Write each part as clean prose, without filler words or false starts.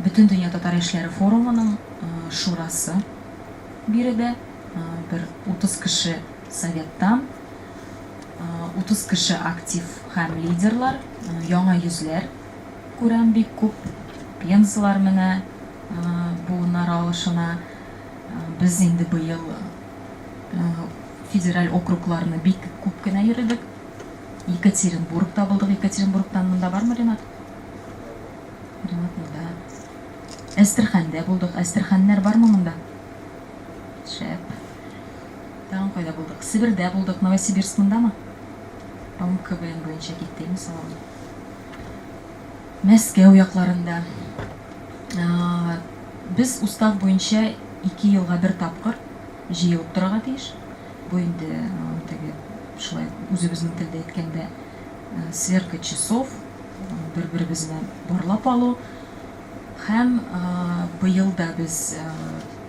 Бөтендөнья татар яшьләре форумының шурасы биредә. Бер 30 кеше советтан, 30 кеше актив һәм лидерлар, яңа йөзләр күрәм бик күп. Пензалар менә буыннар алышына. Без инде быел федераль округларны бик күп кенә йөредек. Екатеринбургта булдык. Екатеринбургтан монда бармы Ренат? Ренат монда. Әстерхәндә булдык. Әстерхәннәр бармы монда? Шәп. Тагын кайда булдык? Себердә булдык. Новосибирск мондамы? По-моему, КВН буенча китте, инде салавын. Мәскәү якларында. Без устав буенча 2 елга бер тапкыр җыелып торырга тиеш. Бу инде теге шулай үзебезнең телдә әйткәндә, сверка часов, бер-беребезне барлап алу. Һәм быел да без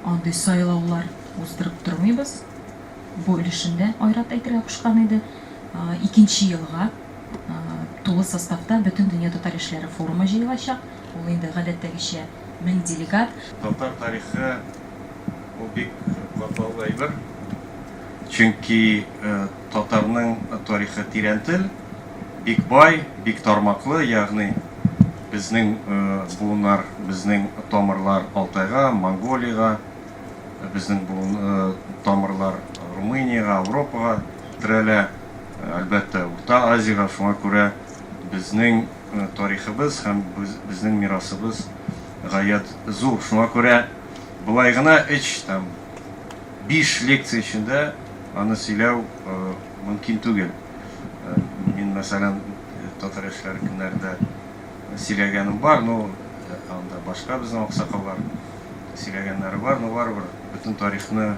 андый сайлаулар уздырып тормыйбыз. Бу өлешендә Айрат әйтергә кушкан иде. Икенче елга тулы составта Бөтендөнья татар яшьләре форумы җыелачак. Ул инде гадәттәгечә 1000 делегат. Татар тарихы ул бик катлаулы әйбер. Чөнки татарның тарихы тирәнтел, бик бай, бик тармаклы, ягъни безнең буыннар, безнең тамырлар Алтайга, Монголиягә, безнең буын тамырлар Румыниягә, Ауропага терәлә, әлбәттә, Урта Азиягә. Шуңа күрә безнең тарихыбыз һәм безнең мирасыбыз гаять зур. Шуңа күрә болай гына өч, там, биш лекция эчендә аны сөйләү мөмкин түгел. Мин, мәсәлән, татар яшьләре көннәрендә сөйләгәнем бар, но анда башка безнең аксакаллар сөйләгәннәре бар, но барыбер бөтен тарихны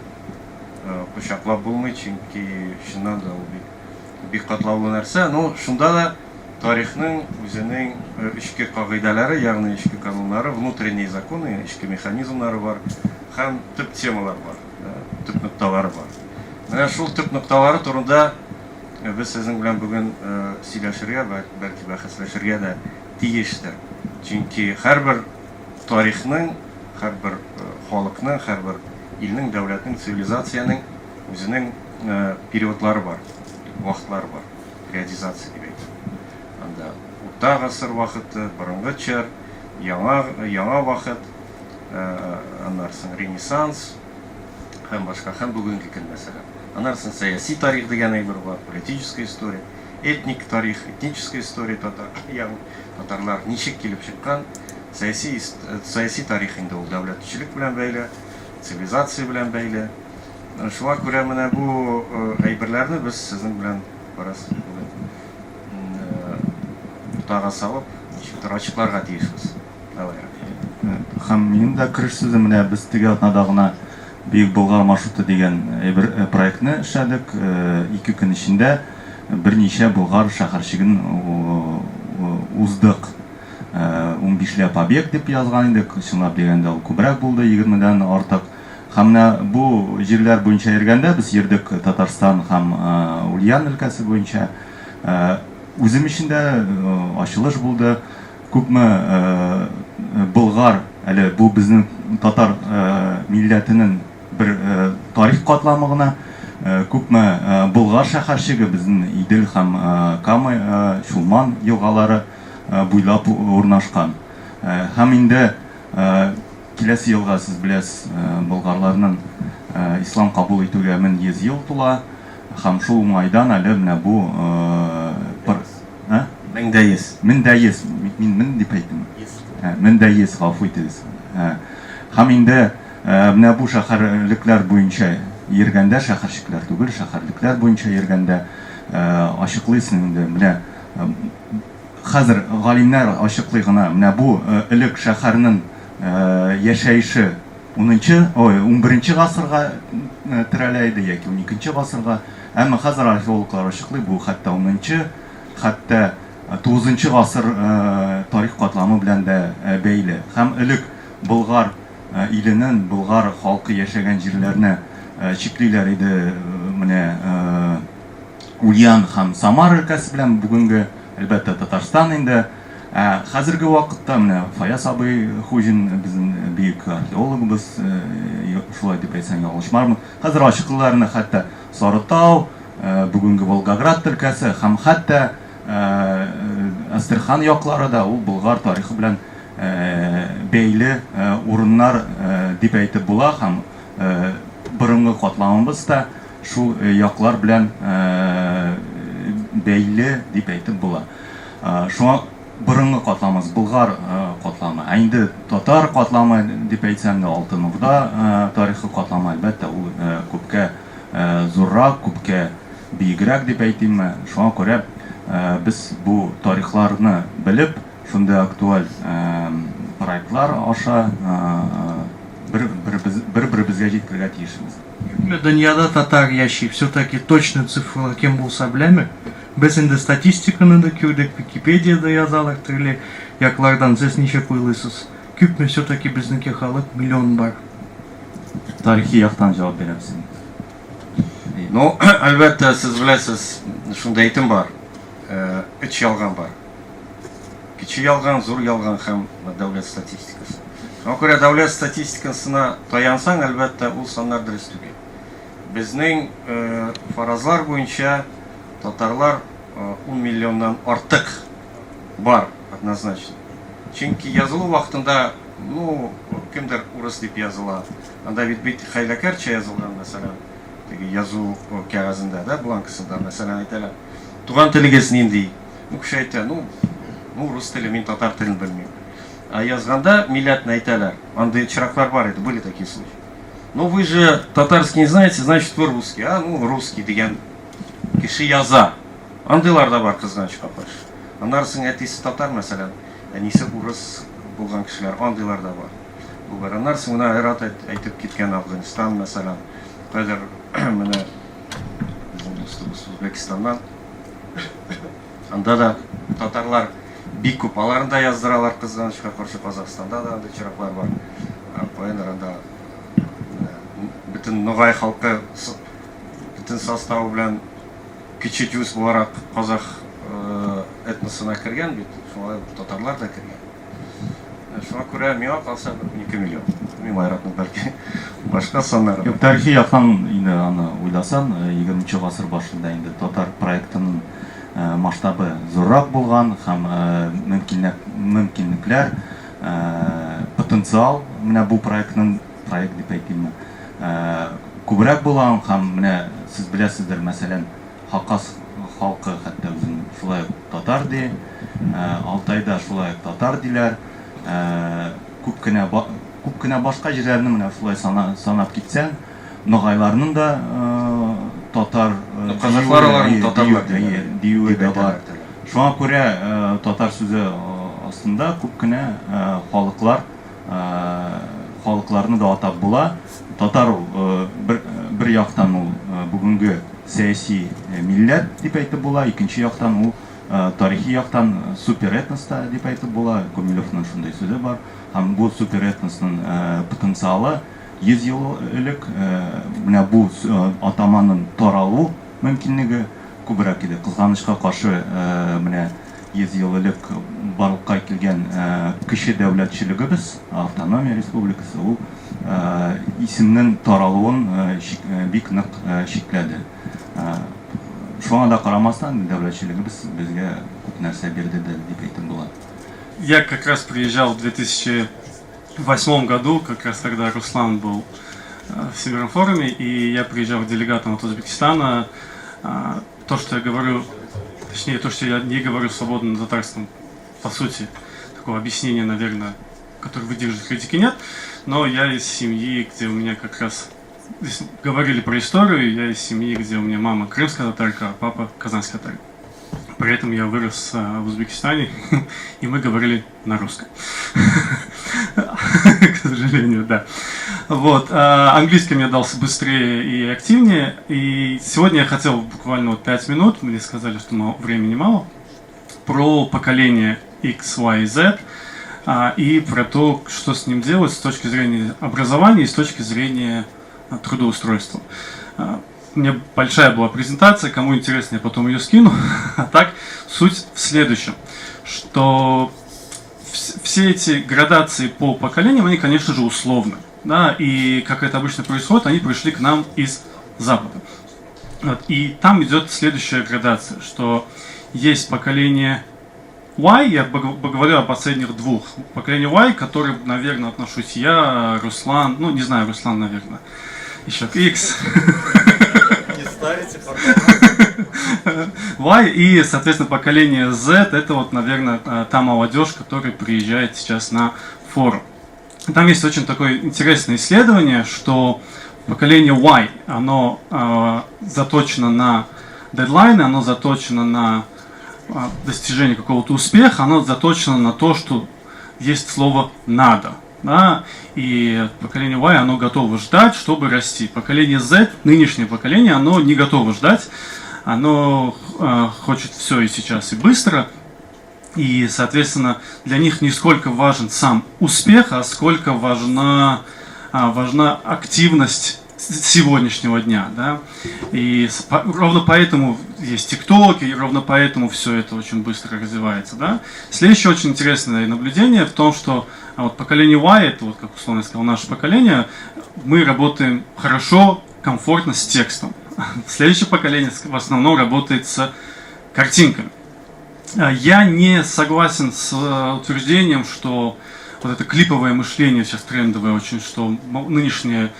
кочаклап булмый, чөнки чыннан да ул бик бик катлаулы нәрсә. Но шунда да тарихның үзенең эчке кагыйдәләре, ягъни эчке кануннары, внутренние законы, эчке механизмнары бар һәм төп темалар бар, төп нокталары бар. Менә шул төп нокталары турында без сезнең белән бүген сөйләшергә, бәлки бәхәсләшергә дә тиештер. Чөнки һәрбер тарихның, һәрбер халыкның, һәрбер илнең, дәүләтнең, цивилизациянең үзенең периодлары бар, вакытлары бар. Периодизация дип әйтә. Анда урта гасыр вакыты, борынгы чор, яңа яңа вакыт, аннан соң Ренессанс һәм башка, һәм бүгенге көн, мәсәлән. Аннан соң сәяси тарих дигән әйбер бар, политическая история, этник тарих, этническая история татар, ягъни татарлар ничек килеп чыккан, сәяси сәяси тарих инде ул дәүләтчелек белән бәйле, цивилизация белән бәйле. Шуңа күрә менә бу әйберләрне без сезнең белән бераз бүген уртага салып, ничектер ачыкларга тиешбез. Давай, Рафил. Һәм минем дә кереш сүзем: менә без теге атнада гына Бөек Болгар маршруты дигән бер проектны эшләдек. 2 көн эчендә берничә болгар шәһәрчеген уздык. 15ләп объект дип язган идек, чынлап дигәндә ул күбрәк булды, 20дән артык. Һәм менә бу җирләр буенча йөргәндә, без йөрдек Татарстан һәм Ульян өлкәсе буенча. Үзем өчен дә ачылыш булды. Күпме Болгар, әле бу безнең татар милләтенең бер тарих катламы гына, күпме Болгар шәһәрчеге безнең Идел һәм Кама, Чулман елгалары буйлап урнашкан. Һәм инде киләсе елга, сез беләсез, болгарларның ислам кабул итүгә 1100 ел тула, һәм шул уңайдан әле менә бу 1100. 1100, мин мең дип әйттем. 1100, гафу итегез. Һәм инде менә бу шәһәрлекләр буенча йөргәндә, шәһәрчекләр түгел, шәһәрлекләр буенча йөргәндә ачыклыйсың инде, менә хәзер галимнәр ачыклый гына, менә бу элек шәһәрнең яшәеше унынчы, ой, 11-нче гасырга терәлә иде яки 12-нче гасырга, әмма хәзер археологлар ачыклый, бу хәтта 10-нчы, хәтта 9-нчы гасыр тарих катламы белән дә бәйле. Һәм элек Болгар иленең, болгар халкы яшәгән җирләрне чиклиләр иде менә Ульян һәм Самар өлкәсе белән, бүгенге, әлбәттә, Татарстан инде. Ә хәзерге вакытта менә Фаяз абый Хуҗин, безнең бөек археологыбыз, шулай дип әйтсәң ялгышмармын. Хәзер ачыклыйлар инде хәтта Сарытау, бүгенге Волгоград өлкәсе һәм хәтта Әстерхан яклары да ул Болгар тарихы белән бәйле урыннар дип әйтеп була һәм борынгы катламыбыз да шул яклар белән бәйле дип әйтеп була. Шуңа борынгы катламыбыз Болгар катламы. Ә инде татар катламы дип әйтсәм дә, Алтын Урда тарихы катламы, әлбәттә, ул күпкә зуррак, күпкә биегрәк дип әйтимме. Шуңа күрә без бу тарихларны белеп, шундый актуаль проектлар аша бер-беребезгә җиткерергә тиешбез. Күпме дөньяда татар яши, все-таки точный цифралар кем булса беләме? Без инде статистиканы да күрдек, Википедиядә язалар төрле яклардан, сез ничек уйлыйсыз, күпме все-таки безнеке халык миллион бар? Тарихи яктан җавап бирәм син. Ну, әлбәттә, сез беләсез, шундый әйтем бар. Өч ялган бар. Кече ялган, зур ялган һәм дәүләт статистикасы. Шуңа күрә дәүләт статистикасына таянсаң, әлбәттә, ул саннар дөрес түгел. Безнең фаразлар буенча татарлар 10 миллионнан артык бар, однозначно. Чөнки язылу вакытында, ну, кемдер урыс дип языла. Анда бит бик хәйләкәрчә язылган, мәсәлән, теге язу кәгазендә, да, бланкасында, мәсәлән, әйтәләр, туган телегез нинди? Ну, кеше әйтә, ну, ну, рус теле, мин татар телен белмим. Ә язганда милләтне әйтәләр. Андый очраклар бар иде, были такие случаи. Ну, вы же татарский не знаете, значит, вы русский. А, ну, русский дигән кеше яза. Андыйлар да бар, кызганычка каршы. Аннары соң әтисе татар, мәсәлән, әнисе урыс булган кешеләр, андыйлар да бар. Бу бар. Аннары соң менә Айрат әйтеп киткән Афганистан, мәсәлән, кайдыр менә безнең дустыбыз Үзбәкстаннан. Анда да татарлар бик күп. Аларны да яздыралар, кызганычка каршы, Казахстанда да андый очраклар бар. Каяндыр анда бөтен ногай халкы бөтен составы белән кече жүз буларак казах этносына кергән бит, шулай ук татарлар да кергән. Шуңа күрә миңа калса бер 12 миллион. Мин Айратның бәлки башка саннары. Юк, тарихи яктан инде аны уйласаң, 20 гасыр башында инде татар проектының масштабы зуррак булган һәм мөмкинлекләр, потенциал менә бу проектның, проект дип әйтимме, күбрәк булган һәм менә сез беләсездер, мәсәлән, Хакас халкы хәтта үзен шулай ук татар ди. Алтайда шулай ук татар диләр. Күп кенә күп кенә башка җирләрне менә шулай санап китсәң, ногайларның да татар Казахлар аларны татарлар диюе дә бар. Шуңа күрә татар сүзе астында күп кенә халыклар халыкларны да атап була. Татар ул бер яктан ул бүгенге сәяси милләт дип әйтеп була, икенче яктан ул тарихи яктан суперэтнос та дип әйтеп була. Гумилевның шундый сүзе бар. Һәм бу суперэтносның потенциалы 100 ел элек менә бу атаманың таралу мөмкинлеге күбрәк иде. Кызганычка каршы, менә 100 ел элек барлыкка килгән кече дәүләтчелегебез, автономия республикасы, ул исемнең таралуын бик нык чикләде. Шуңа да карамастан, дәүләтчелегебез безгә күп нәрсә бирде дә дип әйтеп була. Я как раз приезжал в 2008 году, как раз тогда Руслан был в Всемирном форуме, и я приезжал делегатом от Узбекистана. То, что я говорю, точнее, то, что я не говорю свободно на татарском, по сути, такого объяснения, наверное, которое выдержит критики, нет. Но я из семьи, где у меня как раз здесь говорили про историю, я из семьи, где у меня мама крымская татарка, а папа казанская татарка. При этом я вырос в Узбекистане, и мы говорили на русском. К сожалению, да. Вот. Английский мне дался быстрее и активнее. И сегодня я хотел буквально вот 5 минут, мне сказали, что мало, времени мало, про поколение X, Y, Z и про то, что с ним делать с точки зрения образования и с точки зрения трудоустройства. У меня большая была презентация, кому интересно, я потом ее скину. А так, суть в следующем, что Все эти градации по поколениям, они, конечно же, условны. Да, и как это обычно происходит, они пришли к нам из Запада. Вот, и там идет следующая градация, что есть поколение Y, я поговорю о последних двух. Поколение Y, к которым, наверное, отношусь я, Руслан, ну, не знаю, Руслан, наверное, еще к X. Не ставите Y и, соответственно, поколение Z, это вот, наверное, та молодежь, которая приезжает сейчас на форум. Там есть очень такое интересное исследование, что поколение Y, оно заточено на дедлайны, оно заточено на достижение какого-то успеха, оно заточено на то, что есть слово «надо». Да? И поколение Y, оно готово ждать, чтобы расти. Поколение Z, нынешнее поколение, оно не готово ждать, оно хочет все и сейчас, и быстро. И, соответственно, для них не сколько важен сам успех, а сколько важна активность сегодняшнего дня. Да? И ровно поэтому есть ТикТок, и ровно поэтому все это очень быстро развивается. Да? Следующее очень интересное наблюдение в том, что вот поколение Y, это вот, как условно я сказал, наше поколение, мы работаем хорошо, комфортно с текстом. Следующее поколение в основном работает с картинками. Я не согласен с утверждением, что вот это клиповое мышление сейчас трендовое очень, что нынешнее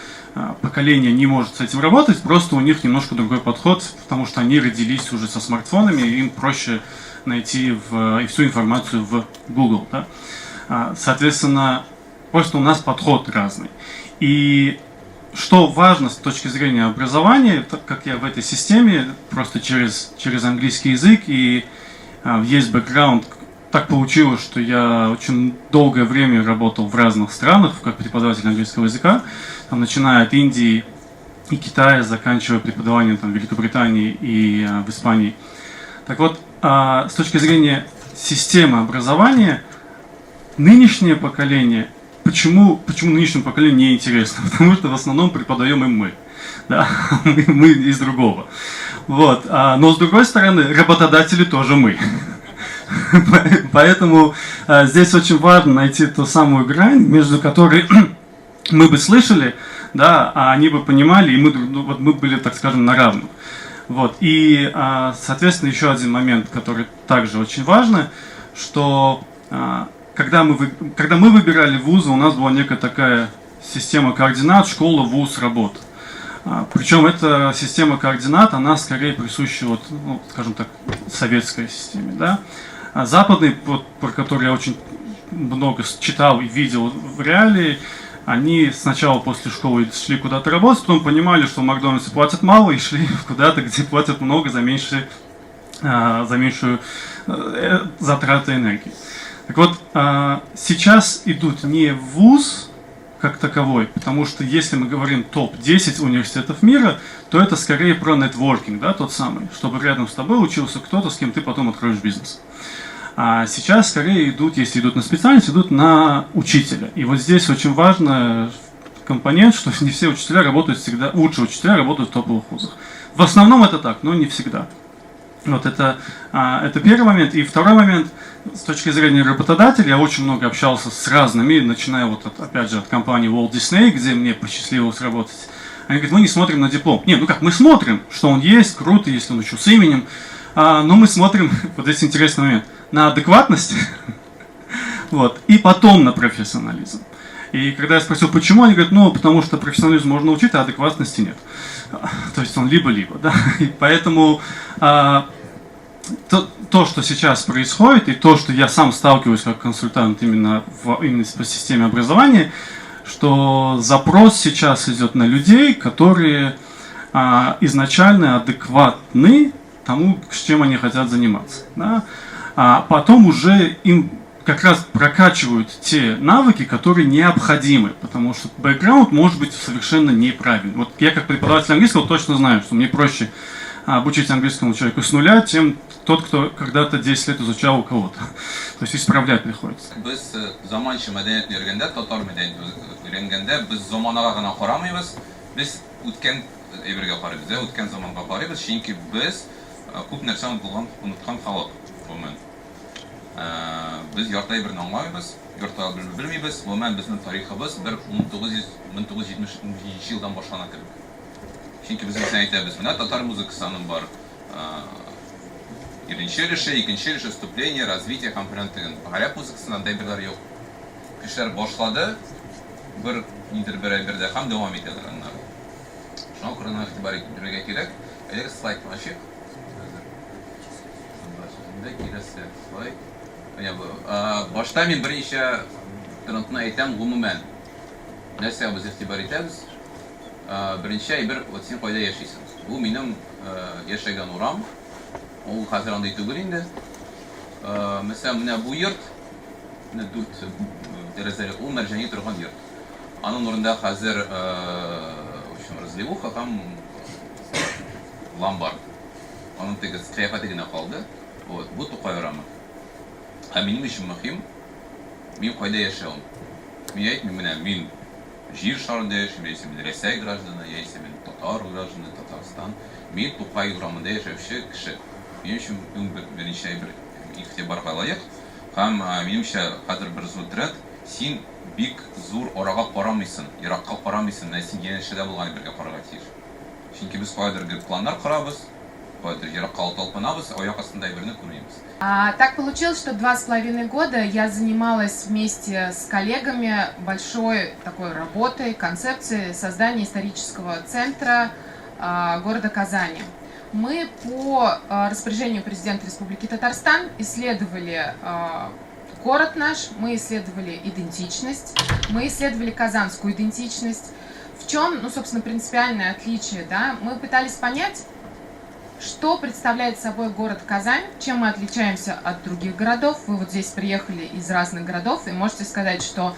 поколение не может с этим работать, просто у них немножко другой подход, потому что они родились уже со смартфонами, и им проще найти и всю информацию в Google. Да? Соответственно, просто у нас подход разный. И что важно с точки зрения образования, так как я в этой системе, просто через английский язык, и есть бэкграунд, так получилось, что я очень долгое время работал в разных странах как преподаватель английского языка, там, начиная от Индии и Китая, заканчивая преподаванием там, в Великобритании и в Испании. Так вот, с точки зрения системы образования, нынешнее поколение, почему нынешнему поколению не интересно? Потому что в основном преподаем им мы. Да? Мы из другого. Вот. Но с другой стороны, работодатели тоже мы. Поэтому здесь очень важно найти ту самую грань, между которой мы бы слышали, да, а они бы понимали, и мы, ну, вот мы были, так скажем, на равных. Вот. И, соответственно, еще один момент, который также очень важный, что когда мы выбирали вузы, у нас была некая такая система координат: школа, вуз, работа. Причем эта система координат, она скорее присуща, вот, ну, скажем так, советской системе. Да? А западный, вот, про который я очень много читал и видел в реалии, они сначала после школы шли куда-то работать, потом понимали, что в Макдональдсе платят мало, и шли куда-то, где платят много за меньшую затраты энергии. Так вот, сейчас идут не в вуз как таковой, потому что если мы говорим топ-10 университетов мира, то это скорее про нетворкинг, да, тот самый, чтобы рядом с тобой учился кто-то, с кем ты потом откроешь бизнес. А сейчас скорее идут, если идут на специальность, идут на учителя. И вот здесь очень важный компонент, что не все учителя работают всегда, лучшие учителя работают в топовых вузах. В основном это так, но не всегда. Вот это первый момент. И второй момент, с точки зрения работодателя, я очень много общался с разными, начиная вот от, опять же, от компании Walt Disney, где мне посчастливилось работать. Они говорят: мы не смотрим на диплом. Не, ну как, мы смотрим, что он есть, круто, если он еще с именем. Но мы смотрим, вот здесь интересный момент, на адекватность, вот, и потом на профессионализм. И когда я спросил, почему, они говорят: ну, потому что профессионализм можно учить, а адекватности нет. То есть он либо-либо, да. И поэтому то, что сейчас происходит, и то, что я сам сталкиваюсь как консультант именно по системе образования, что запрос сейчас идет на людей, которые изначально адекватны тому, с чем они хотят заниматься. Да? А потом уже им как раз прокачивают те навыки, которые необходимы, потому что бэкграунд может быть совершенно неправильный. Вот я как преподаватель английского точно знаю, что мне проще обучить английскому человеку с нуля, чем тот, кто когда-то 10 лет изучал у кого-то. То есть исправлять приходится. Без заманча мәдәниятне өйрәнгәндә, татар мәдәниятен өйрәнгәндә, без заманага гына карамыйбыз, без үткән әйбергә карыйбыз, да, үткән заманга карыйбыз, чөнки без күп нәрсә онытылган, оныткан халык, гомумән. Без ярты әйберне аңламыйбыз, ярты әйберне белмибез. Гомумән, безнең тарихыбыз бер 1900, 1977 елдан башлана кебек. Чөнки без мәсәлән әйтәбез, менә татар музыкасы аның бар беренче өлеше, икенче өлеше, вступление, развитие һәм фәлән төгән. Гарәп музыкасында андый әйберләр юк. Кешеләр башлады бер нидер бер әйбердә һәм дәвам итәләр аннары. Шуңа күрә моңа игътибар итәргә кирәк. Әйдәгез слайдны ачыйк. Хәзер. Инде киләсе слайд. Менә бу. Башта мин берничә трендны әйтәм гомумән. Нәрсәгә без игътибар итәбез? Беренче әйбер, вот син кайда яшисең? Бу минем яшәгән урам. Ул хәзер андый түгел инде. Мәсәлән, менә бу йорт, менә дүрт тәрәзәле, ул Мәрҗани торган йорт. Аның урынында хәзер, в общем, разливуха һәм ломбард. Аның теге кыяфәте генә калды. Вот, бу Тукай урамы. Ә минем өчен мөһим, мин кайда яшәвем. Мин әйтмим, менә мин Җир шарында яшим, яисә мин Рәсәй гражданы, яисә мин татар гражданы, Татарстан. Мин Тукай урамында яшәүче кеше. Минем өчен иң беренче әйбер игътибарга лаек. Һәм, минемчә, хәзер бер зур тренд, син бик зур арага карамыйсың, еракка карамыйсың, менә син янәшәдә булган әйбергә карарга тиеш. Чөнки без каядыр гел планнар корабыз, каядыр еракка талпынабыз, аяк астында әйберне күрмибез. Так получилось, что 2,5 года я занималась вместе с коллегами большой такой работой, концепцией создания исторического центра города Казани. Мы по распоряжению президента Республики Татарстан исследовали город наш, мы исследовали идентичность, мы исследовали казанскую идентичность. В чем, ну, собственно, принципиальное отличие, да? Мы пытались понять, что представляет собой город Казань, чем мы отличаемся от других городов. Вы вот здесь приехали из разных городов и можете сказать, что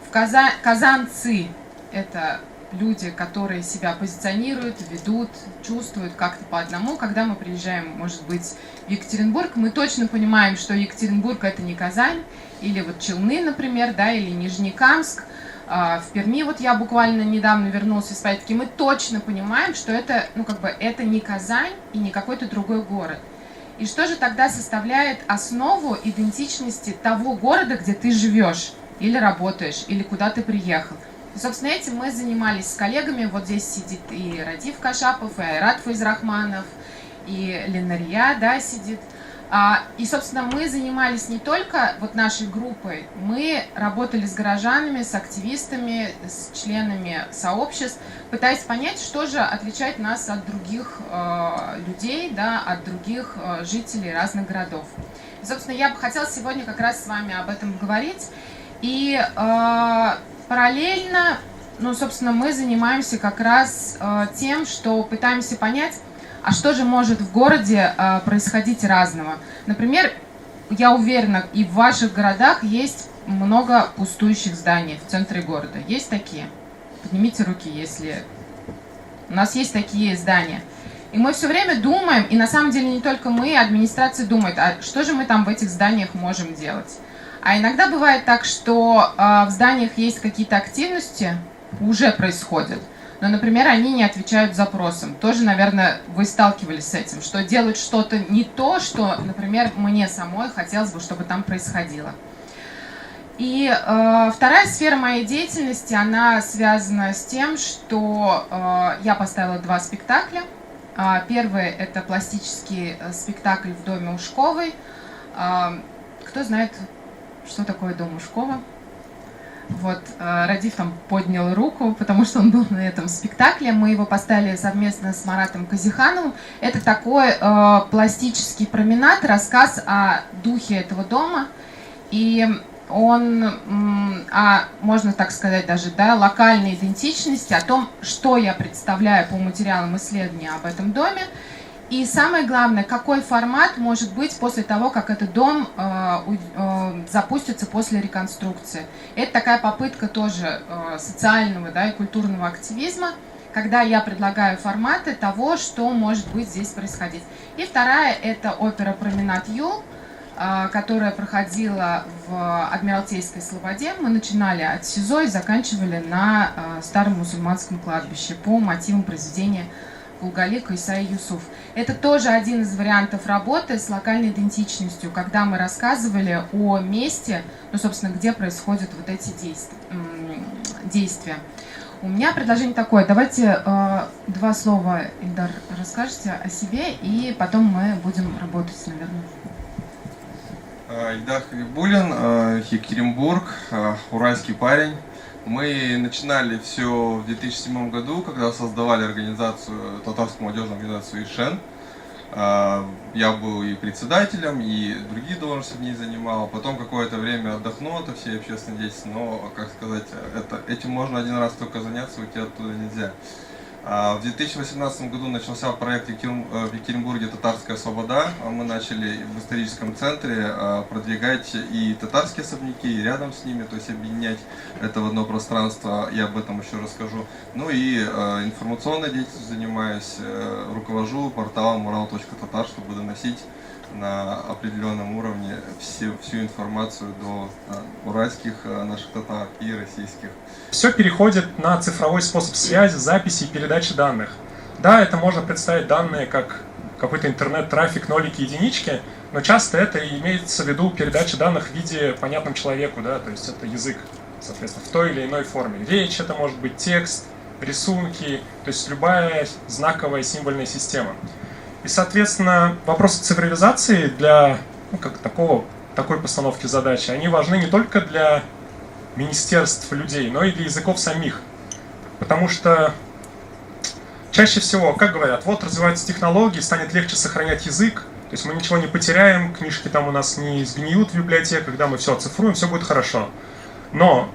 в казанцы – это люди, которые себя позиционируют, ведут, чувствуют как-то по одному. Когда мы приезжаем, может быть, в Екатеринбург, мы точно понимаем, что Екатеринбург – это не Казань, или вот Челны, например, да, или Нижнекамск. В Перми, вот я буквально недавно вернулась из поездки, мы точно понимаем, что это, ну, как бы, это не Казань и не какой-то другой город. И что же тогда составляет основу идентичности того города, где ты живешь или работаешь, или куда ты приехал? И, собственно, этим мы занимались с коллегами. Вот здесь сидит и Радиф Кашапов, и Айрат Файзрахманов, и Ленария, да, сидит. И, собственно, мы занимались не только вот нашей группой, мы работали с горожанами, с активистами, с членами сообществ, пытаясь понять, что же отличает нас от других людей, да, от других жителей разных городов. И, собственно, я бы хотела сегодня как раз с вами об этом говорить. И параллельно, ну, собственно, мы занимаемся как раз тем, что пытаемся понять, а что же может в городе происходить разного. Например, я уверена, и в ваших городах есть много пустующих зданий в центре города. Есть такие? Поднимите руки, если... У нас есть такие здания. И мы все время думаем, и на самом деле не только мы, администрация думает, а что же мы там в этих зданиях можем делать? А иногда бывает так, что в зданиях есть какие-то активности, уже происходят, но, например, они не отвечают запросам. Тоже, наверное, вы сталкивались с этим, что делают что-то не то, что, например, мне самой хотелось бы, чтобы там происходило. И вторая сфера моей деятельности, она связана с тем, что я поставила 2 спектакля. Первый – это пластический спектакль в доме Ушковой. Кто знает, что такое дом Ушкова? Вот, Радиф там поднял руку, потому что он был на этом спектакле. Мы его поставили совместно с Маратом Казихановым. Это такой пластический променад, рассказ о духе этого дома. И он, можно так сказать даже, да, локальной идентичности, о том, что я представляю по материалам исследования об этом доме. И самое главное, какой формат может быть после того, как этот дом запустится после реконструкции. Это такая попытка тоже социального, да, и культурного активизма, когда я предлагаю форматы того, что может быть здесь происходить. И вторая – это опера «Променад Юл», которая проходила в Адмиралтейской Слободе. Мы начинали от СИЗО и заканчивали на старом мусульманском кладбище по мотивам произведения Кулгали, Кайса и Юсуф. Это тоже один из вариантов работы с локальной идентичностью, когда мы рассказывали о месте, ну, собственно, где происходят вот эти действия. У меня предложение такое. Давайте два слова, Ильдар, расскажете о себе, и потом мы будем работать, наверное. Ильдар Хабибуллин, Екатеринбург, уральский парень. Мы начинали все в 2007 году, когда создавали организацию, татарскую молодежную организацию «Ишен». Я был и председателем, и другие должности в ней занимал. Потом какое-то время отдохнул от всей общественной деятельности, но, как сказать, этим можно один раз только заняться, уйти оттуда нельзя. В 2018 году начался проект в Екатеринбурге «Татарская свобода». Мы начали в историческом центре продвигать и татарские особняки, и рядом с ними, то есть объединять это в одно пространство, я об этом еще расскажу. Ну и информационной деятельностью занимаюсь, руковожу порталом ural.tatar, чтобы доносить на определенном уровне всю информацию до уральских наших татар и российских. Все переходит на цифровой способ связи, записи и передачи данных. Да, это можно представить данные как какой-то интернет-трафик, нолики, единички, но часто это имеется в виду передача данных в виде понятном человеку, да, то есть это язык, соответственно, в той или иной форме. Речь, это может быть текст, рисунки, то есть любая знаковая символьная система. И, соответственно, вопросы цифровизации для, ну, как такой постановки задачи, они важны не только для министерств людей, но и для языков самих. Потому что чаще всего, как говорят, вот развиваются технологии, станет легче сохранять язык, то есть мы ничего не потеряем, книжки там у нас не сгниют в библиотеках, да, мы все оцифруем, все будет хорошо. Но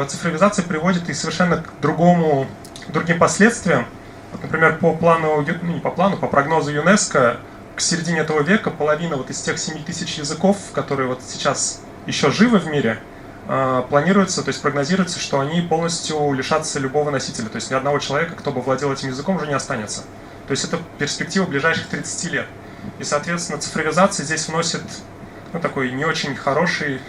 цифровизация приводит и совершенно к другим последствиям. Вот, например, по плану, ну, не по плану, по прогнозу ЮНЕСКО, к середине этого века половина вот из тех 7 тысяч языков, которые вот сейчас еще живы в мире, планируется, то есть прогнозируется, что они полностью лишатся любого носителя. То есть ни одного человека, кто бы владел этим языком, уже не останется. То есть это перспектива ближайших 30 лет. И, соответственно, цифровизация здесь вносит, ну, такой не очень хороший,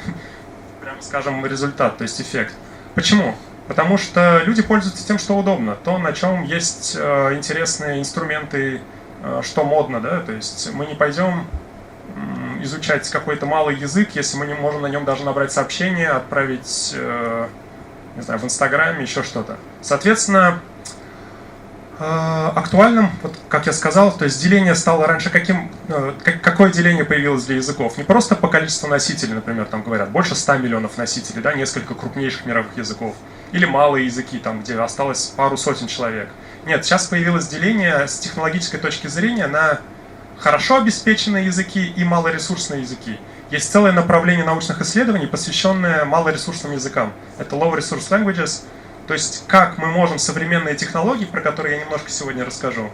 прямо скажем, результат, то есть эффект. Почему? Потому что люди пользуются тем, что удобно, то, на чем есть интересные инструменты, что модно, да, то есть мы не пойдем изучать какой-то малый язык, если мы не можем на нем даже набрать сообщение, отправить, не знаю, в Инстаграме, еще что-то. Соответственно, актуальным, вот, как я сказал, то есть деление стало раньше каким, какое деление появилось для языков? Не просто по количеству носителей, например, там говорят, больше 100 миллионов носителей, да, несколько крупнейших мировых языков, или малые языки, там, где осталось пару сотен человек. Нет, сейчас появилось деление с технологической точки зрения на хорошо обеспеченные языки и малоресурсные языки. Есть целое направление научных исследований, посвященное малоресурсным языкам. Это low resource languages, то есть как мы можем современные технологии, про которые я немножко сегодня расскажу,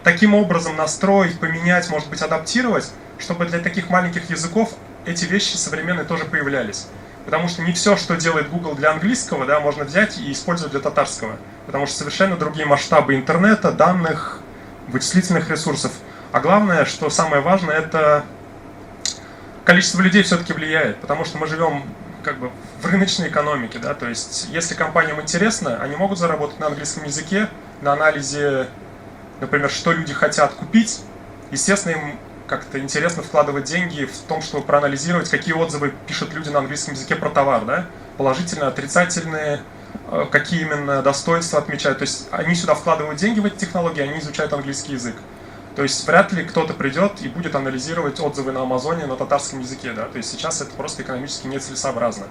таким образом настроить, поменять, может быть, адаптировать, чтобы для таких маленьких языков эти вещи современные тоже появлялись. Потому что не все, что делает Google для английского, да, можно взять и использовать для татарского. Потому что совершенно другие масштабы интернета, данных, вычислительных ресурсов. А главное, что самое важное, это количество людей все-таки влияет, потому что мы живем как бы в рыночной экономике, да, то есть если компаниям интересно, они могут заработать на английском языке, на анализе, например, что люди хотят купить, естественно, им как-то интересно вкладывать деньги в том, чтобы проанализировать, какие отзывы пишут люди на английском языке про товар, да, положительные, отрицательные, какие именно достоинства отмечают, то есть они сюда вкладывают деньги в эти технологии, они изучают английский язык. То есть вряд ли кто-то придет и будет анализировать отзывы на Амазоне на татарском языке, да, то есть сейчас это просто экономически нецелесообразно.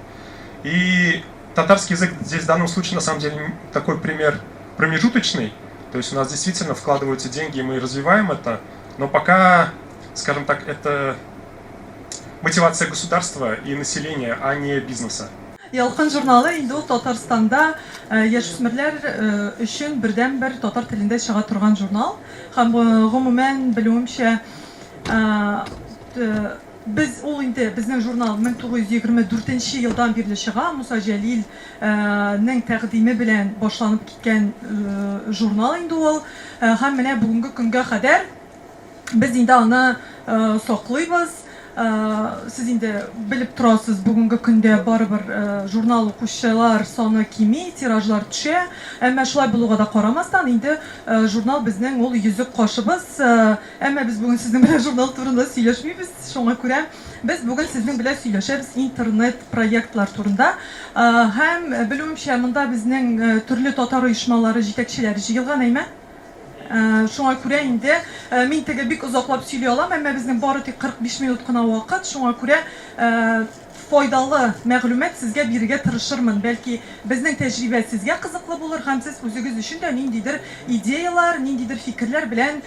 И татарский язык здесь в данном случае на самом деле такой пример промежуточный, то есть у нас действительно вкладываются деньги, и мы развиваем это, но пока, скажем так, это мотивация государства и населения, а не бизнеса. Ялкын журналы инде ул Татарстанда яшүсмерләр өчен бердәнбер татар телендә чыга торган журнал. Һәм гомумән, белүемчә, без ул инде безнең журнал 1924 елдан бирле чыга. Муса Җәлил нең тәкъдиме белән башланып киткән журнал инде ул. Һәм менә бүгенге көнгә кадәр без инде аны саклыйбыз. Сез инде белеп торасыз, бүгенге көндә барыбер журнал укучылар саны кими, тиражлар төшә. Әмма шулай булуга да карамастан, инде журнал безнең ул йөзек кашыбыз. Әмма без бүген сезнең белән журнал турында сөйләшмибез, шуңа күрә без бүген сезнең белән сөйләшәбез интернет проектлар турында. Һәм, белүемчә, монда безнең төрле татар оешмалары җитәкчеләре җыелган, әйме? Шуңа күрә инде мин теге бик озаклап сөйли алам, әмма безнең бары тик 45 минут кына вакыт, шуңа күрә файдалы мәгълүмат сезгә бирергә тырышырмын. Бәлки, безнең тәҗрибә сезгә кызыклы булыр һәм сез үзегез өчен дә ниндидер идеялар, ниндидер фикерләр белән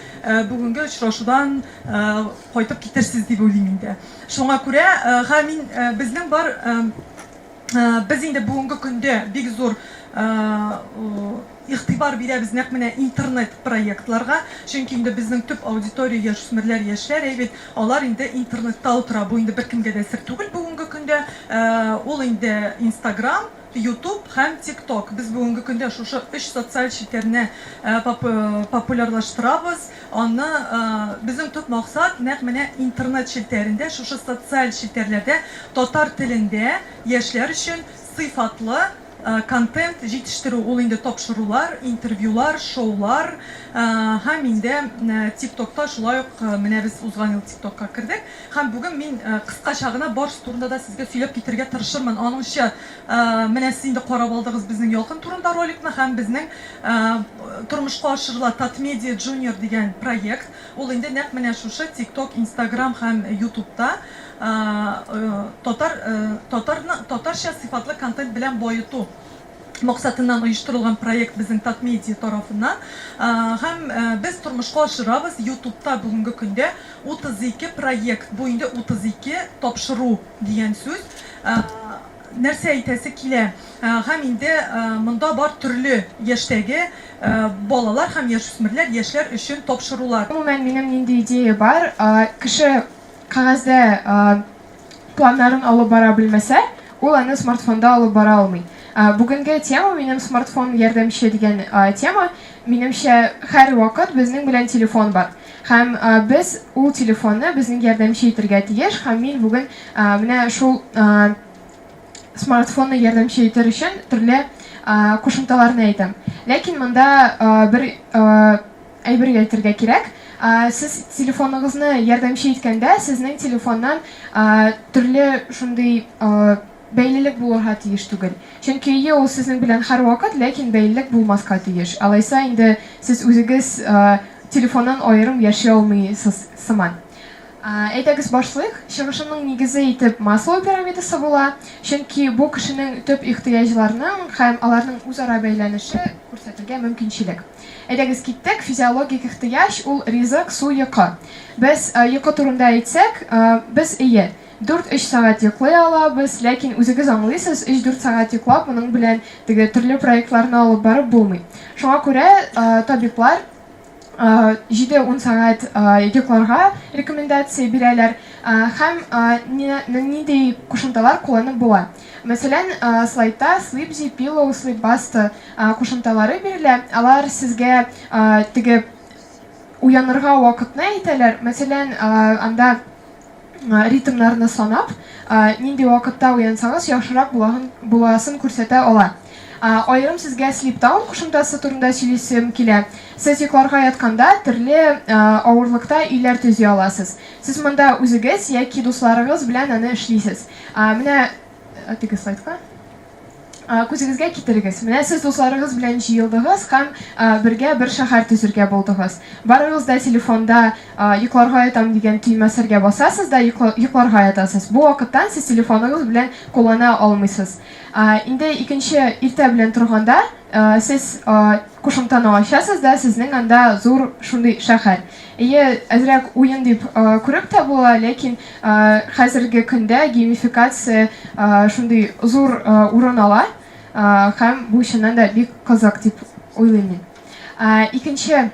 бүгенге очрашудан кайтып китерсез дип уйлыйм инде. Шуңа күрә һәм мин безнең бар без инде бүгенге көндә бик зур Игътибар бирәбез нәкъ менә интернет проектларга, чөнки инде безнең төп аудитория яшүсмерләр, яшьләр, әй бит, алар инде интернетта утыра, бу инде беркемгә дә сер түгел бүгенге көндә. Ул инде Инстаграм, Ютуб һәм ТикТок. Без бүгенге көндә шушы өч социаль челтәрне популярлаштырабыз. Аны безнең төп максат нәкъ менә интернет челтәрендә, шушы социаль челтәрләрдә татар телендә яшьләр өчен сыйфатлы Контент җитештерү, ул инде тапшырулар, интервьюлар, шоулар һәм инде ТикТокта шулай ук менә без узган ел ТикТокка кердек. Һәм бүген мин кыскача гына барысы турында да сезгә сөйләп китәргә тырышырмын. Аныңчы менә сез инде карап алдыгыз безнең Ялкын турында роликны һәм безнең тормышка ашырыла Татмедиа Junior дигән проект. Ул инде нәкъ менә шушы ТикТок, Инстаграм һәм Ютубта Татар татарны татарча сыйфатлы контент белән баету максатыннан оештырылган проект безнең Татмедиа тарафыннан. Һәм без тормышка ашырабыз Ютубта бүгенге көндә 32 проект. Бу инде 32 тапшыру дигән сүз. Нәрсә әйтәсе килә? Һәм инде монда бар төрле яшьтәге балалар һәм яшүсмерләр, яшьләр өчен тапшырулар. Гомумән, минем нинди идея бар, кеше кәгазьдә планнарын алып бара белмәсә, ул аны смартфонда алып бара алмый. Бүгенге тема минем смартфон ярдәмче дигән тема. Минемчә, һәрвакыт безнең белән телефон бар. Һәм без ул телефонны безнең ярдәмче итергә тиеш. Һәм мин бүген менә шул смартфонны ярдәмче итер өчен төрле кушымталарны әйтәм. Ләкин монда бер Әйбер әйтергә кирәк, сез телефоныгызны ярдәмче иткәндә, сезнең телефоннан төрле шундый бәйлелек булырга тиеш түгел. Чөнки ие, ул сезнең белән һәрвакыт, ләкин бәйлелек булмаска тиеш. Алайса инде сез үзегез телефоннан аерым яши алмыйсыз сыман. Әйдәгез башлыйк. Чыгышымның нигезе итеп Маслоу пирамидасы була, чөнки бу кешенең төп ихтыяҗларының һәм аларның үзара бәйләнеше күрсәтергә мөмкинчелек. Әйдәгез, киттек. Физиологик ихтыяҗ, ул ризык, су, йокы. Без йокы турында әйтсәк, без, ие, дүрт-өч сәгать йоклый алабыз, ләкин үзегез аңлыйсыз, өч-дүрт сәгать йоклап, моның белән теге төрле проектларны алып барып булмый. Шуңа күрә табиблар җиде-ун сәгать йокларга рекомендация бирәләр һәм нинди кушымталар кулланып була. Мәсәлән, слайдта Sleepzy, Pillow, Sleepbuster кушымталары бирелә. Алар сезгә теге уянырга вакытны әйтәләр. Мәсәлән, анда ритмнарны санап, нинди вакытта уянсагыз яхшырак буласын күрсәтә ала. Аерым сезгә Sleep Town кушымтасы турында сөйлисем килә. Сез йокларга ятканда төрле авырлыкта өйләр төзи аласыз. Сез монда үзегез яки дусларыгыз белән аны эшлисез. Менә теге слайдка. Күзегезгә китерегез. Менә сез дусларыгыз белән җыелдыгыз һәм бергә бер шәһәр төзергә булдыгыз. Барыгыз да телефонда йокларга ятам дигән төймәсәргә басасыз да йокларга ятасыз. Бу вакыттан сез телефоныгыз белән куллана алмыйсыз. Инде икенче иртә белән торганда сез кушымтаны ачасыз да, сезнең анда зур шундый шәһәр. Әйе, әзрәк уен дип күреп тә була, ләкин хәзерге көндә геймификация шундый зур урын ала һәм бу чыннан да бик кызык дип уйлыйм мин. Икенче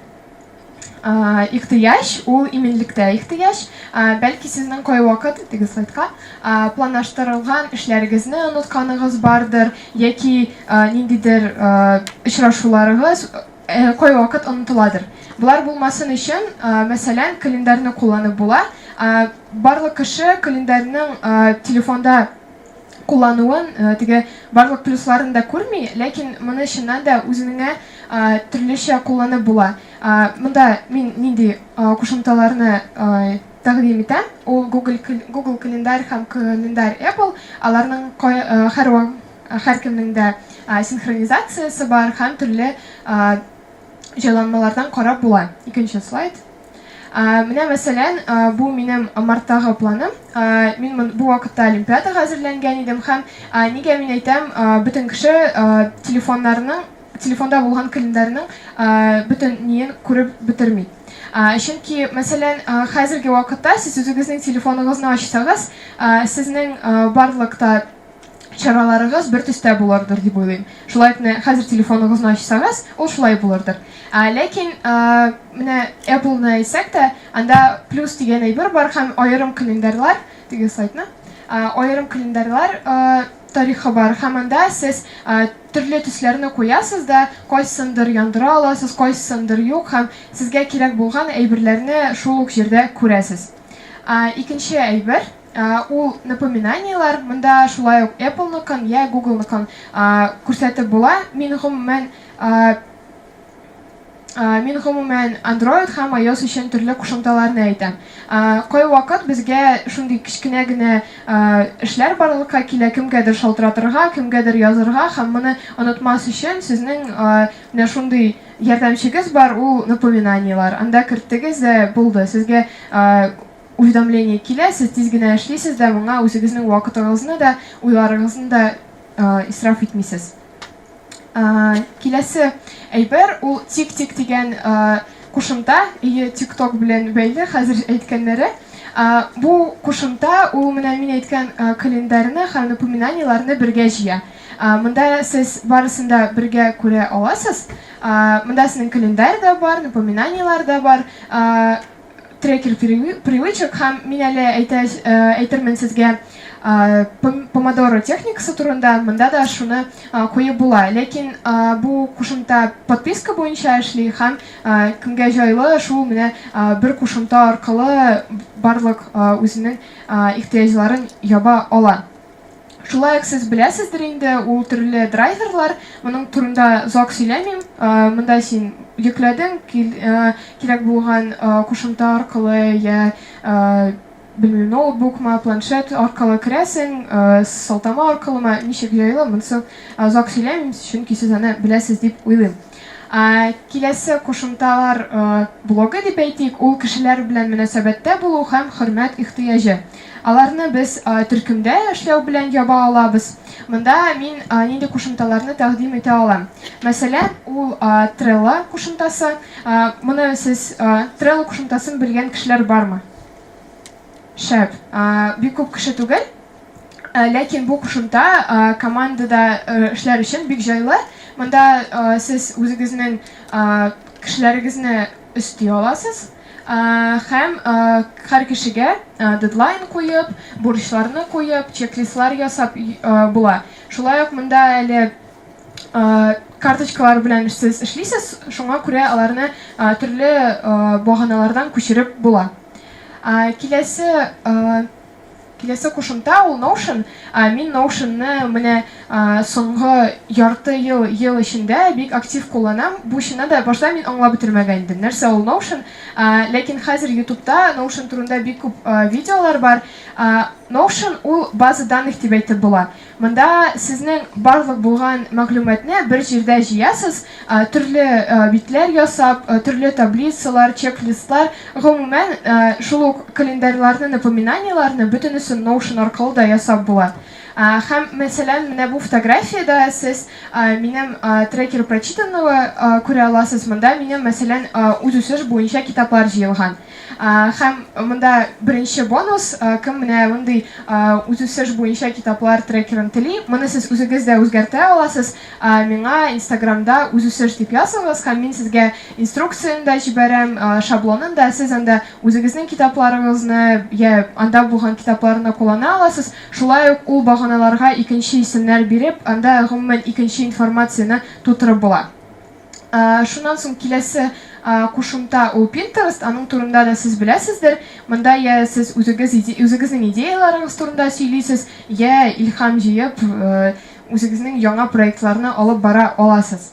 ихтыяҗ, ул иминлектә ихтыяҗ. Бәлки сезнең кайвакыт, теге слайдка, планлаштырылган эшләрегезне онытканыгыз бардыр яки ниндидер очрашуларыгыз кайвакыт онытыладыр. Болар булмасын өчен, мәсәлән, календарьны кулланып була. Барлык кеше календарьның телефонда куллануын, теге барлык плюсларын да күрми, ләкин моны чыннан да үзеңә төрлечә кулланып була. Монда мин нинди кушымталарны тәкъдим итәм, ул Google, Google календарь һәм календарь Apple, аларның һәр һәркемнең дә синхронизациясе бар һәм төрле җайланмалардан карап була. Икенче слайд. Менә мәсәлән, бу минем марттагы планым. Мин бу вакытта олимпиадага әзерләнгән идем һәм нигә мин әйтәм, бөтен кеше телефоннарының телефонда булган календарьның бөтен ниен күреп бетерми. Чөнки, мәсәлән, хәзерге вакытта сез үзегезнең телефоныгызны ачсагыз, сезнең барлык та чараларыгыз бер төстә булырдыр дип уйлыйм. Шулай ук менә хәзер телефоныгызны ачсагыз, ул шулай булырдыр. Ләкин менә Apple-ны әйтсәк тә, анда плюс дигән әйбер бар һәм аерым календарьлар, теге слайдны, аерым календарьлар тарихы бар һәм анда сез төрле төсләрне куясыз да, кайсындыр яндыра аласыз, кайсындыр юк һәм сезгә кирәк булган әйберләрне шул ук җирдә күрәсез. Икенче әйбер, Ул напоминаниеләр, монда шулай ук Apple-ныкын я Google-ныкын күрсәтеп була. Мин гомумән мин гомумән Android һәм iOS өчен төрле кушымталарны әйтәм. Кайвакыт безгә шундый кечкенә генә эшләр барлыкка килә, кемгәдер шалтыратырга, кемгәдер язырга һәм моны онытмас өчен сезнең менә шундый ярдәмчегез бар, ул напоминаниеләр. Анда керттегез дә булды. Сезгә Уведомление килә, сез тиз генә эшлисез дә, моңа үзегезнең вакытыгызны да, уйларыгызны да исраф итмисез. Киләсе әйбер, ул тик-тик дигән кушымта, ие, TikTok белән бәйле хәзер әйткәннәре. Бу кушымта, ул менә мин әйткән календарьны һәм напоминаниеләрне бергә җыя. Монда сез барысын да бергә күрә аласыз. Монда сезнең календарь да бар, напоминаниеләр дә бар. Трекер привычек һәм мин әле әйтә, әйтермен сезгә помодоро техникасы турында, монда да шуны куеп була. Ләкин бу кушымта подписка буенча эшли һәм кемгә җайлы, шул менә бер кушымта аркылы барлык үзенең ихтыяҗларын яба ала. Шулай ук сез беләсездер инде, ул төрле драйверлар, моның турында озак сөйләмим. Монда син йөкләдең, кирәк булган кушымта аркылы я, белмим, ноутбукмы, планшет аркылы керәсең, сылтама аркылымы, ничек җайлы, монысы озак сөйләмим, чөнки сез аны беләсез дип уйлыйм. Киләсе кушымталар блогы дип әйтик, ул кешеләр белән мөнәсәбәттә булу һәм хөрмәт ихтыяҗы. Аларны без төркемдә эшләү белән яба алабыз. Монда мин нинди кушымталарны тәкъдим итә алам? Мәсәлән, ул Trello кушымтасы. Моны сез Trello кушымтасын белгән кешеләр бармы? Шәп. Бик күп кеше түгел. Ләкин бу кушымта командада эшләр өчен бик җайлы. Монда сез үзегезнең кешеләрегезне өсти аласыз. Һәм һәр кешегә дедлайн куеп, бурычларны куеп, чек-листлар ясап була. Шулай ук монда әле карточкалар белән сез эшлисез, шуңа күрә аларны төрле баганалардан күчереп була. Киләсе Киләсе кушымта ул Notion. Мин Notion-ны менә соңгы ярты ел, ел эчендә бик актив кулланам. Бу чыннан да башта мин аңлап бетермәгән идем, нәрсә ул Notion. Ләкин хәзер YouTube-та Notion турында бик күп видеолар бар. Notion ул база данных дип әйтеп була. Монда сезнең барлык булган мәгълүматны бер җирдә җыясыз, төрле битләр ясап, төрле таблицалар, чек-листлар, гомумән, шул ук календарьларны, напоминаниеләрне бөтенесен Notion аркылы да ясап була. Һәм, мәсәлән, менә бу фотографиядә сез минем трекер прочитанного күрә аласыз, монда минем, мәсәлән, үзүсеш буенча китаплар җыелган. Һәм монда беренче бонус, кем менә мондый үзүсеш буенча китаплар трекерын тели, моны сез үзегез дә үзгәртә аласыз. Миңа Инстаграмда үзүсеш дип языгыз һәм мин сезгә инструкцияне дә җибәрәм, шаблонын да, сез анда үзегезнең китапларыгызны я анда булган китапларны куллана аласыз. Шулай ук ул баганаларга икенче исемнәр биреп, анда гомумән икенче информацияне тутырып була. Шуннан соң киләсе кушымта ул Pinterest, аның турында да сез беләсездер. Монда я сез үзегез үзегезнең идеяларыгыз турында сөйлисез, я илһам җыеп, үзегезнең яңа проектларны алып бара аласыз.